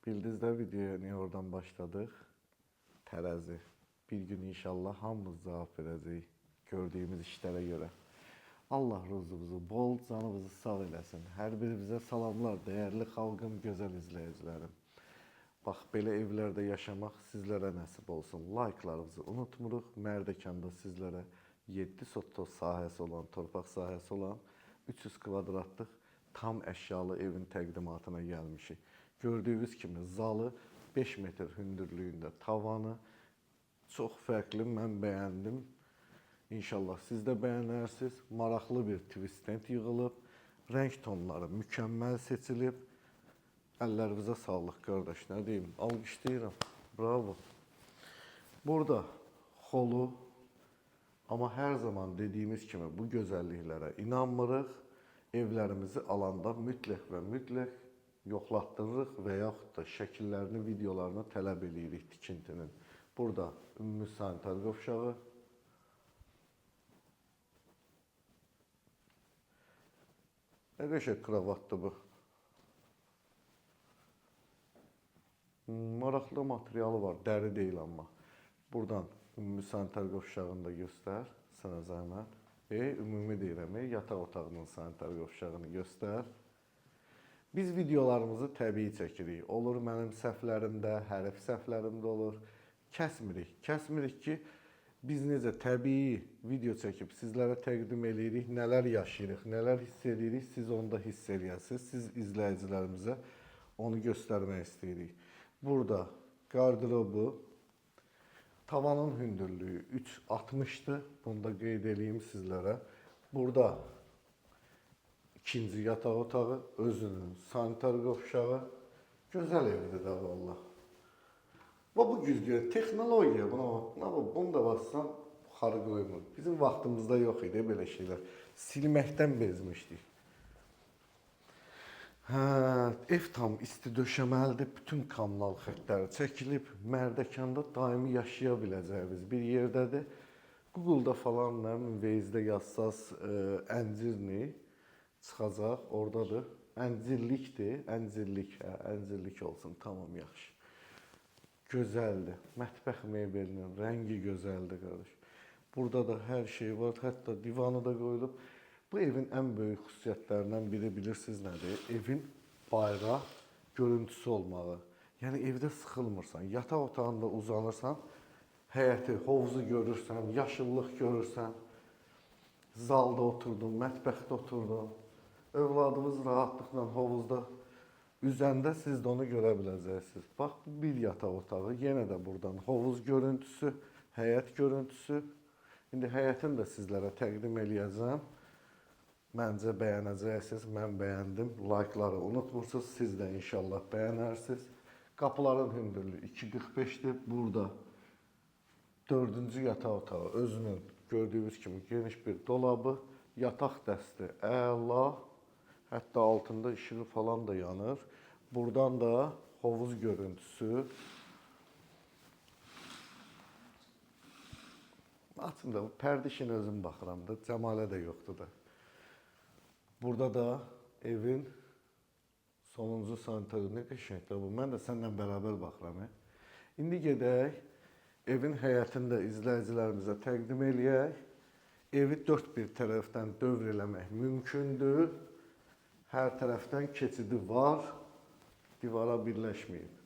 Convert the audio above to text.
Bildiniz də videoya niyə oradan başladıq? Tərəzi. Bir gün inşallah hamımız cavab verəcəyik gördüyümüz işlərə görə. Allah ruzunuzu bol, canınızı sağ eləsin. Hər birinizə salamlar, dəyərli xalqım, gözəl izləyicilərim. Bax, belə evlərdə yaşamaq sizlərə nəsib olsun. Like'larınızı unutmuruq. Mərdəkanda sizlərə 7 sotto sahəsi olan, torpaq sahəsi olan 300 kvadratlıq tam əşyalı evin təqdimatına gəlmişik. Gördüyünüz kimi zalı 5 metr hündürlüyündə, tavanı çox fərqli, mən bəyəndim. İnşallah siz də bəyənərsiniz. Maraqlı bir twistent yığılıb. Rəng tonları mükəmməl seçilib. Əllərinizə sağlıq qardaş, nə deyim? Alqışlayıram. Bravo. Burada xolu, amma hər zaman dediyimiz kimi bu gözəlliklərə inanmırıq. Evlərimizi alanda mütləq və mütləq yoxlatdırırıq və yaxud da şəkillərini, videolarını tələb eləyirik tikintinin. Burada ümumi sanitar qovşağı. Nə qəşəng kravatdır bu. Maraqlı materialı var, dəri deyil amma. Buradan ümumi sanitar qovşağını da göstər, sənə zəhmət. Ümumi deyirəm, yataq otağının sanitar qovşağını göstər. Biz videolarımızı təbii çəkirik. Olur mənim səhvlərimdə, hərf səhvlərimdə olur. Kəsmirik. Kəsmirik ki, biz necə təbii video çəkib sizlərə təqdim eləyirik, nələr yaşayırıq, nələr hiss eləyirik, siz onu da hiss eləyəsiniz. Siz izləyicilərimizə onu göstərmək istəyirik. Burada qardırobu, tavanın hündürlüyü 3.60-dır. Bunu da qeyd eləyim sizlərə. Burada ikinci yataq otağı, özünün sanitar qovşağı. Gözəl evdir də vallah. Və bu güzgü texnologiya, buna bax, buna bax, bunu da bassan buxarı qoymur. Bizim vaxtımızda yox idi belə şeylər. Silməkdən bezmişdik. Hə, ev tam isti döşəməlidir. Bütün kommunal xəttləri çəkilib. Mərdəkanda daimi yaşaya biləcəyiniz bir yerdədir. Google-da falan, nə bilim, Waze-də yazsaz Əncirli çıxacaq, oradadır. Əncirlikdir, Əncirlik, hə, Əncirlik olsun, tamam, yaxşı. Gözəldir. Mətbəx mebelinin rəngi gözəldir, qardaş. Burada da hər şey var, hətta divanı da qoyulub. Bu evin ən böyük xüsusiyyətlərindən biri bilirsiniz nədir? Evin bayra görüntüsü olmağı. Yəni evdə sıxılmırsan, yataq otağında uzanırsan, həyəti, hovuzu görürsən, yaşıllıq görürsən. Zalda oturdun, mətbəxdə oturdun. Övladınız rahatlıqla hovuzda üzəndə siz də onu görə biləcəksiniz. Bax, bu bir yataq otağı. Yenə də buradan hovuz görüntüsü, həyət görüntüsü. İndi həyətini də sizlərə təqdim eləyəcəm. Məncə bəyənəcəksiniz. Mən bəyəndim. Like'ları unutmursunuz. Siz də inşallah bəyənərsiniz. Qapıların hündürlüyü 2.45-dir. Burada dördüncü yataq otağı özünün gördüyünüz kimi geniş bir dolabı, yataq dəsti əla. Hətta altında işığı falan da yanır. Buradan da hovuz görüntüsü. Açın da bu pərdə işinə özüm baxıram da, Cəmalə də yoxdur da. Burada da evin sonuncu sanitarı, nə qəşəngdir bu. Mən də səninlə bərabər baxıram. İndi gedək evin həyətini də izləyicilərimizə təqdim eləyək. Evi dörd bir tərəfdən dövr eləmək mümkündür. Hər tərəfdən keçidi var, divara birləşməyib.